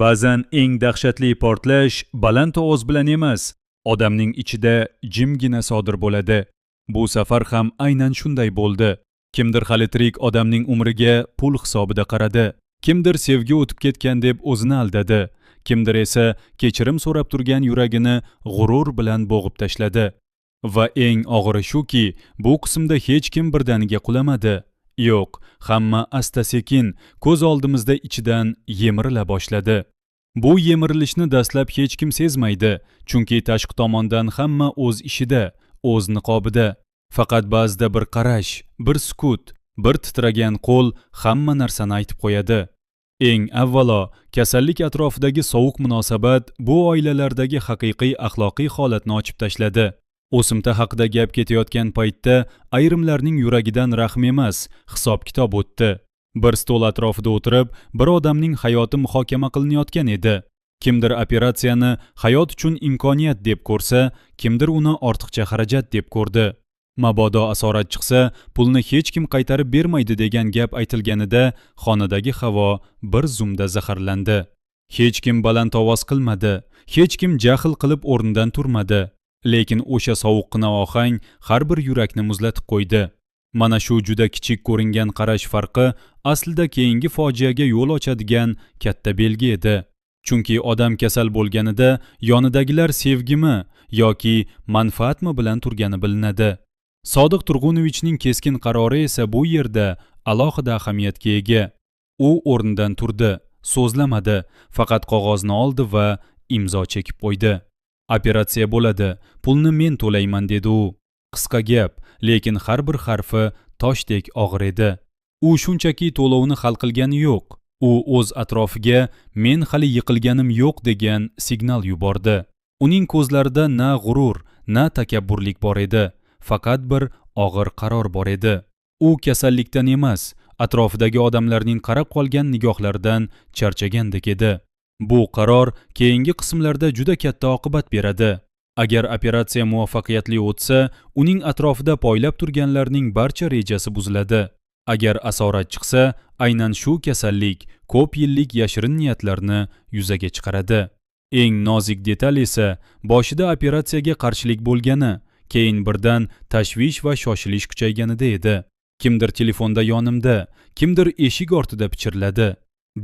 Ba'zan eng dahshatli portlash baland ovoz bilan emas, odamning ichida jimgina sodir bo'ladi. Bu safar ham aynan shunday bo'ldi. Kimdir hali tirik odamning umriga pul hisobida qaradi. Kimdir sevgi o'tib ketgan deb o'zini aldadi. Kimdir esa kechirim so'rab turgan yuragini g'urur bilan bo'g'ib tashladi. Va eng og'iri shuki, bu qismda hech kim birdaniga qulamadi. Yo'q, hamma asta-sekin ko'z oldimizda ichidan yemirila boshladi. Bu yemirilishni dastlab hech kim sezmaydi, chunki tashqi tomondan hamma o'z ishida, o'z niqobida. Faqat ba'zida bir qarash, bir sukut, bir titragan qo'l hamma narsani aytib qo'yadi. Eng avvalo, kasallik atrofidagi sovuq munosabat bu oilalardagi haqiqiy axloqiy holatni ochib tashladi. O'simta haqida gap ketayotgan paytda ayrimlarning yuragidan rahm emas, hisob-kitob o'tdi. Bir stol atrofida o'tirib, bir odamning hayoti muhokama qilinayotgan edi. Kimdir operatsiyani hayot uchun imkoniyat deb ko'rsa, kimdir uni ortiqcha xarajat deb ko'rdi. Mabodo asorat chiqsa, pulni hech kim qaytarib bermaydi degan gap aytilganida xonadagi havo bir zumda zaharlandi. Hech kim baland ovoz qilmadi, hech kim jahl qilib o'rnidan turmadi. Lekin o'sha sovuqqina ohang har bir yurakni muzlatib qo'ydi. Mana shu juda kichik ko'ringan qarash farqi aslida keyingi fojiaga yo'l ochadigan katta belgi edi. Chunki odam kasal bo'lganida yonidagilar sevgimi yoki manfaatmi bilan turgani bilinadi. Sodiq Turg'unovichning keskin qarori esa bu yerda alohida ahamiyatga ega. U o'rnidan turdi, so'zlamadi, faqat qog'ozni oldi va imzo chekib qo'ydi. Operatsiya bo'ladi, pulni men to'layman, dedi u. Qisqa gap, lekin har bir harfi toshdek og'ir edi. U shunchaki to'lovni hal qilgani yo'q. U o'z atrofiga men hali yiqilganim yo'q degan signal yubordi. Uning ko'zlarida na g'urur, na takabburlik bor edi. Faqat bir og'ir qaror bor edi. U kasallikdan emas, atrofidagi odamlarning qarab qolgan nigohlaridan charchagandek edi. Bu qaror keyingi qismlarda juda katta oqibat beradi. Agar operatsiya muvaffaqiyatli o'tsa, uning atrofida poylab turganlarning barcha rejasi buziladi. Agar asorat chiqsa, aynan shu kasallik ko'p yillik yashirin niyatlarni yuzaga chiqaradi. Eng nozik detal esa boshida operatsiyaga qarshilik bo'lgani, keyin birdan tashvish va shoshilish kuchayganida edi. Kimdir telefonda yonimda, kimdir eshik ortida pichirladi.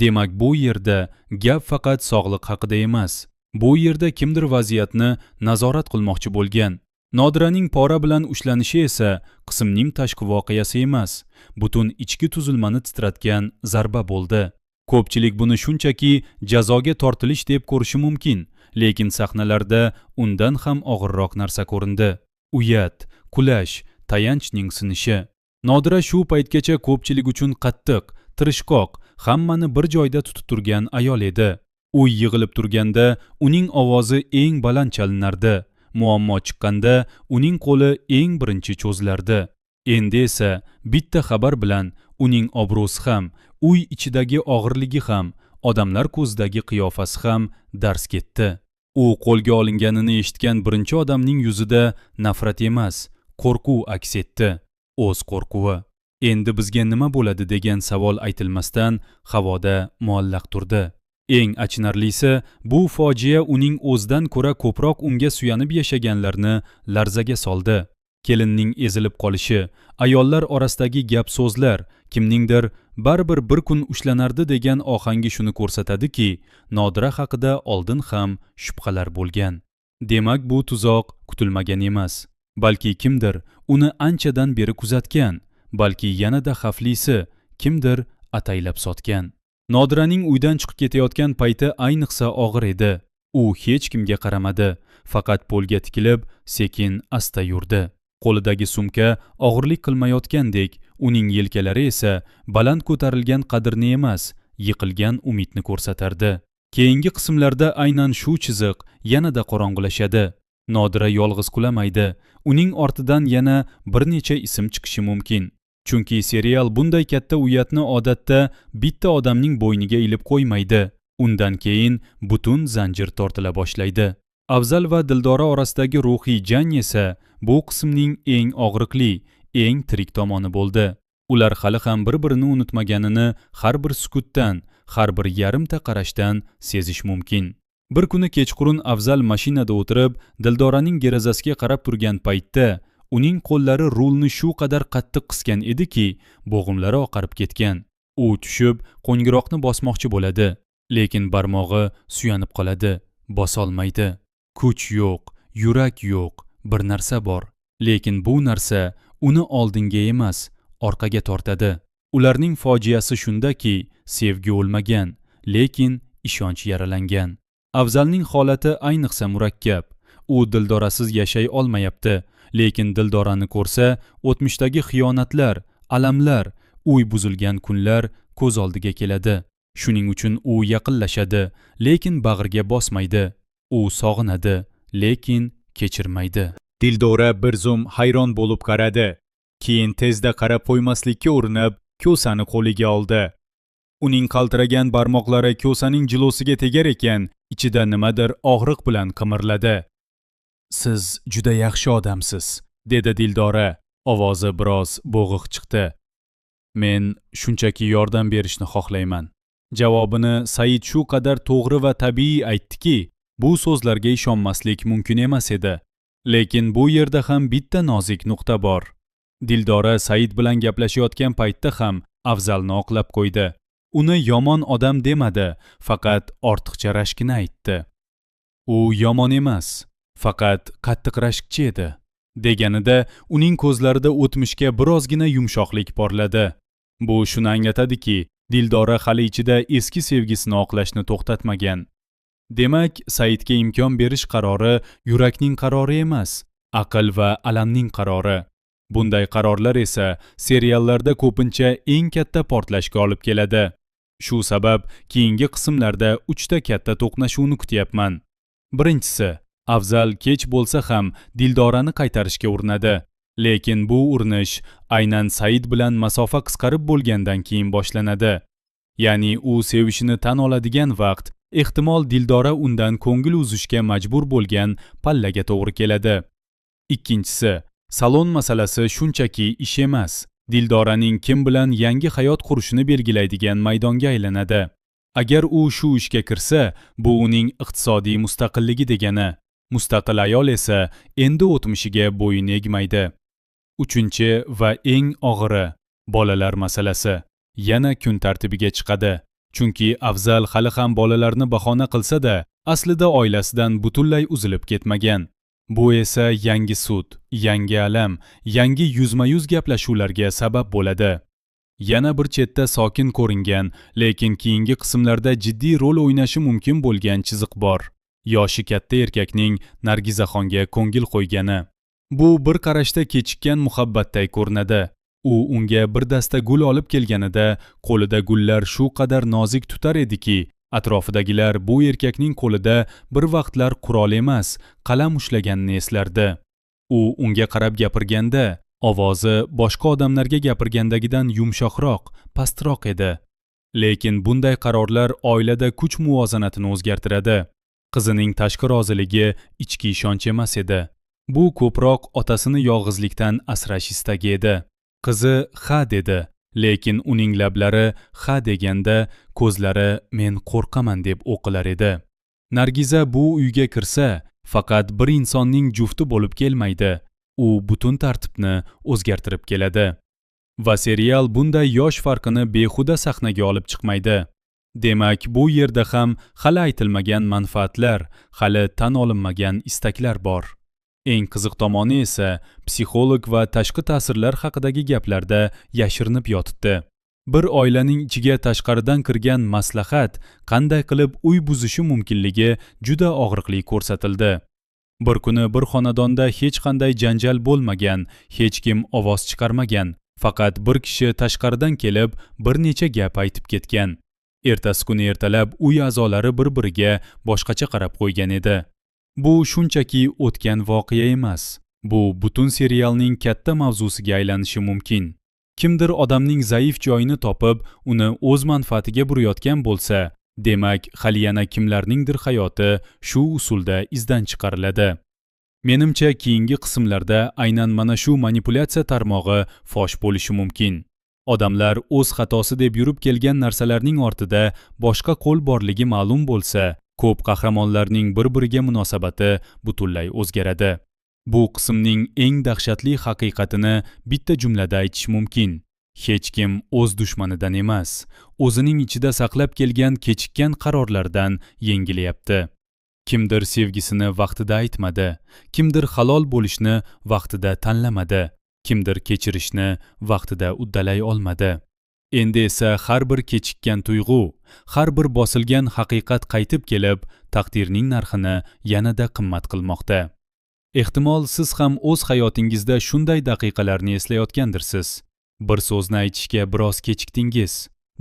Demak, bu yerda gap faqat sog'liq haqida emas. Bu yerda kimdir vaziyatni nazorat qilmoqchi bo'lgan. Nodiraning pora bilan ushlanishi esa qismning tashqi voqeasi emas, butun ichki tuzilmani titratgan zarba bo'ldi. Ko'pchilik buni shunchaki jazoga tortilish deb ko'rishi mumkin, lekin sahnalarda undan ham og'irroq narsa ko'rindi. Uyat, qulash, tayanchning sinishi. Nodira shu paytgacha ko'pchilik uchun qattiq, tirishqoq, hammani bir joyda tutib turgan ayol edi. Uy yig'ilib turganda uning ovozi eng baland chalinardi. Muammo chiqqanda uning qo'li eng birinchi cho'zilardi. Endi esa bitta xabar bilan uning obro'si ham, uy ichidagi og'irligi ham, odamlar ko'zidagi qiyofasi ham dars ketdi. U qo'lga olinganini eshitgan birinchi odamning yuzida nafrat emas, qo'rquv aks etdi. O'z qo'rquvi. Endi bizga nima bo'ladi degan savol aytilmasdan havoda muallaq turdi. Eng achinarlisi, bu fojia uning o'zidan ko'ra ko'proq unga suyanib yashaganlarni larzaga soldi. Kelinning ezilib qolishi, ayollar orasidagi gap-so'zlar, kimningdir baribir bir kun ushlanardi degan ohangi shuni ko'rsatadiki, Nodira haqida oldin ham shubhalar bo'lgan. Demak, bu tuzoq kutilmagan emas, balki kimdir uni anchadan beri kuzatgan, balki yanada xavflisi, kimdir ataylab sotgan. Nodiraning uydan chiqib ketayotgan payti ayniqsa og'ir edi. U hech kimga qaramadi, faqat polga tikilib, sekin asta yurdi. Qo'lidagi sumka og'irlik qilmayotgandek, uning yelkalari esa baland ko'tarilgan qadrni emas, yiqilgan umidni ko'rsatardi. Keyingi qismlarda aynan shu chiziq yanada qorong'ilashadi. Nodira yolg'iz qulamaydi. Uning ortidan yana bir necha ism chiqishi mumkin. Chunki serial bunday katta uyatni odatda bitta odamning bo'yniga ilib qo'ymaydi. Undan keyin butun zanjir tortila boshlaydi. Afzal va Dildora orasidagi ruhiy jang esa bu qismning eng og'riqli, eng tirik tomoni bo'ldi. Ular hali ham bir-birini unutmaganini har bir sukutdan, har bir yarimta qarashdan sezish mumkin. Bir kuni kechqurun Afzal mashinada o'tirib, Dildoraning derazasiga qarab turgan paytda uning qo'llari rulni shu qadar qattiq qisgan ediki, bo'g'imlari oqarib ketgan. U tushib, qo'ngiroqni bosmoqchi bo'ladi, lekin barmog'i suyanib qoladi, bosolmaydi. Kuch yo'q, yurak yo'q, bir narsa bor. Lekin bu narsa uni oldinga emas, orqaga tortadi. Ularning fojiasi shundaki, sevgi o'lmagan, lekin ishonch yaralangan. Afzalning holati ayniqsa murakkab. U Dildorasiz yashay olmayapti, lekin Dildorani ko'rsa, o'tmishdagi xiyonatlar, alamlar, uy buzilgan kunlar ko'z oldiga keladi. Shuning uchun u yaqinlashadi, lekin bag'riga bosmaydi. U sog'inadi, lekin kechirmaydi. Dildora bir zum hayron bo'lib qaradi. Keyin tezda qarab qo'ymaslikka urinib, ko'sani qo'liga oldi. Uning qaltiragan barmoqlari ko'saning jilosiga tegar ekan, ichida nimadir og'riq bilan qimirladi. "Siz juda yaxshi odamsiz", dedi Dildora. Ovozi biroz bo'g'iq chiqdi. "Men shunchaki yordam berishni xohlayman." Javobini Said shu qadar to'g'ri va tabiiy aytdiki, bu so'zlarga ishonmaslik mumkin emas edi. Lekin bu yerda ham bitta nozik nuqta bor. Dildora Said bilan gaplashayotgan paytda ham Afzalni oqlab qo'ydi. Uni yomon odam demadi, faqat ortiqcha rashkini aytdi. U yomon emas, faqat qattiq rashkchi edi, deganida uning ko'zlarida o'tmishga birozgina yumshoqlik porladi. Bu shuni anglatadiki, Dildora hali ichida eski sevgisini oqlashni to'xtatmagan. Demak, Saidga imkon berish qarori yurakning qarori emas, aql va alamning qarori. Bunday qarorlar esa seriallarda ko'pincha eng katta portlashga olib keladi. Shu sabab keyingi qismlarda 3 ta katta to'qnashuvni kutyapman. Birinchisi, Afzal kech bo'lsa ham Dildorani qaytarishga urinadi. Lekin bu urinish aynan Said bilan masofa qisqarib bo'lgandan keyin boshlanadi. Ya'ni u sevishini tan oladigan vaqt ehtimol Dildora undan ko'ngil uzishga majbur bo'lgan pallaga to'g'ri keladi. Ikkinchisi, salon masalasi shunchaki ish emas. Dildoraning kim bilan yangi hayot qurishini belgilaydigan maydonga aylanadi. Agar u shu ishga kirsa, bu uning iqtisodiy mustaqilligi degani. Mustaqil ayol esa endi o'tmishiga bo'yin egmaydi. Uchinchi va eng og'iri, bolalar masalasi yana kun tartibiga chiqadi. Chunki Afzal hali ham bolalarni bahona qilsa-da, aslida oilasidan butunlay uzilib ketmagan. Bu esa yangi sud, yangi alam, yangi yuzma-yuz gaplashuvlarga sabab bo'ladi. Yana bir chetda sokin ko'ringan, lekin keyingi qismlarda jiddiy rol o'ynashi mumkin bo'lgan chiziq bor. Yoshi katta erkakning Nargizaxonga ko'ngil qo'ygani. Bu bir qarashda kechikkan muhabbatday ko'rinadi. U unga bir dasta gul olib kelganida qo'lida gullar shu qadar nozik tutar ediki, atrofidagilar bu erkakning qo'lida bir vaqtlar qurol emas, qalam ushlaganini eslardi. U unga qarab gapirganda, ovozi boshqa odamlarga gapirgandagidan yumshoqroq, pastroq edi. Lekin bunday qarorlar oilada kuch muvozanatini o'zgartiradi. Qizining tashqi roziligi ichki ishonch emas edi. Bu ko'proq otasini yolg'izlikdan asrash istagi edi. Qizi ha dedi, lekin uning lablari ha deganda ko'zlari men qo'rqaman deb o'qilar edi. Nargiza bu uyga kirsa, faqat bir insonning jufti bo'lib kelmaydi. U butun tartibni o'zgartirib keladi. Va serial bunday yosh farqini behuda sahnaga olib chiqmaydi. Demak, bu yerda ham hali aytilmagan manfaatlar, hali tan olinmagan istaklar bor. Eng qiziq tomoni esa psixolog va tashqi ta'sirlar haqidagi gaplarda yashirinib yotibdi. Bir oilaning ichiga tashqaridan kirgan maslahat qanday qilib uy buzishi mumkinligi juda og'riqli ko'rsatildi. Bir kuni bir xonadonda hech qanday janjal bo'lmagan, hech kim ovoz chiqarmagan, faqat bir kishi tashqaridan kelib bir necha gap aytib ketgan. Ertasi kuni ertalab uy a'zolari bir-biriga boshqacha qarab qo'ygan edi. Bu shunchaki o'tgan voqea emas. Bu butun serialning katta mavzusiga aylanishi mumkin. Kimdir odamning zaif joyini topib, uni o'z manfaatiga burayotgan bo'lsa, demak, hali yana kimlarningdir hayoti shu usulda izdan chiqariladi. Menimcha, keyingi qismlarda aynan mana shu manipulyatsiya tarmog'i fosh bo'lishi mumkin. Odamlar o'z xatosi deb yurib kelgan narsalarning ortida boshqa qo'l borligi ma'lum bo'lsa, ko'p qahramonlarning bir-biriga munosabati butunlay o'zgaradi. Bu qismning eng dahshatli haqiqatini bitta jumlada aytish mumkin. Hech kim o'z dushmanidan emas, o'zining ichida saqlab kelgan kechikkan qarorlardan yengilyapti. Kimdir sevgisini vaqtida aytmadi, kimdir halol bo'lishni vaqtida tanlamadi, kimdir kechirishni vaqtida uddalay olmadi. Endi esa har bir kechikkan tuyg'u, har bir bosilgan haqiqat qaytib kelib, taqdirning narxini yanada qimmat qilmoqda. Ehtimol siz ham o'z hayotingizda shunday daqiqalarni eslayotgandirsiz. Bir so'zni aytishga biroz kechikdingiz,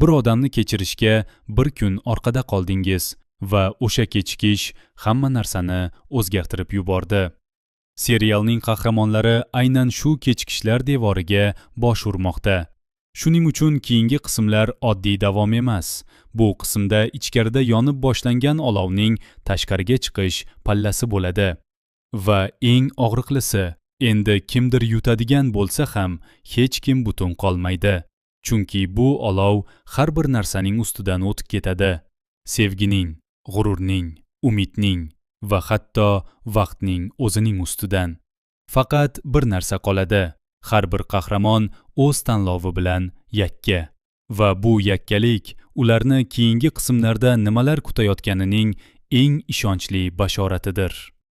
bir odamni kechirishga bir kun orqada qoldingiz va o'sha kechikish hamma narsani o'zgartirib yubordi. Serialning qahramonlari aynan shu kechikishlar devoriga bosh urmoqda. Shuning uchun keyingi qismlar oddiy davom emas. Bu qismda ichkarida yonib boshlangan olovning tashqariga chiqish pallasi bo'ladi. Va eng og'riqlisi, endi kimdir yutadigan bo'lsa ham hech kim butun qolmaydi. Chunki bu olov har bir narsaning ustidan o'tib ketadi. Sevgining, g'ururning, umidning va hatto vaqtning o'zining ustidan. Faqat bir narsa qoladi. Har bir qahramon o'z tanlovi bilan yakka. Va bu yakkalik ularni keyingi qismlarda nimalar kutayotganining eng ishonchli bashoratidir.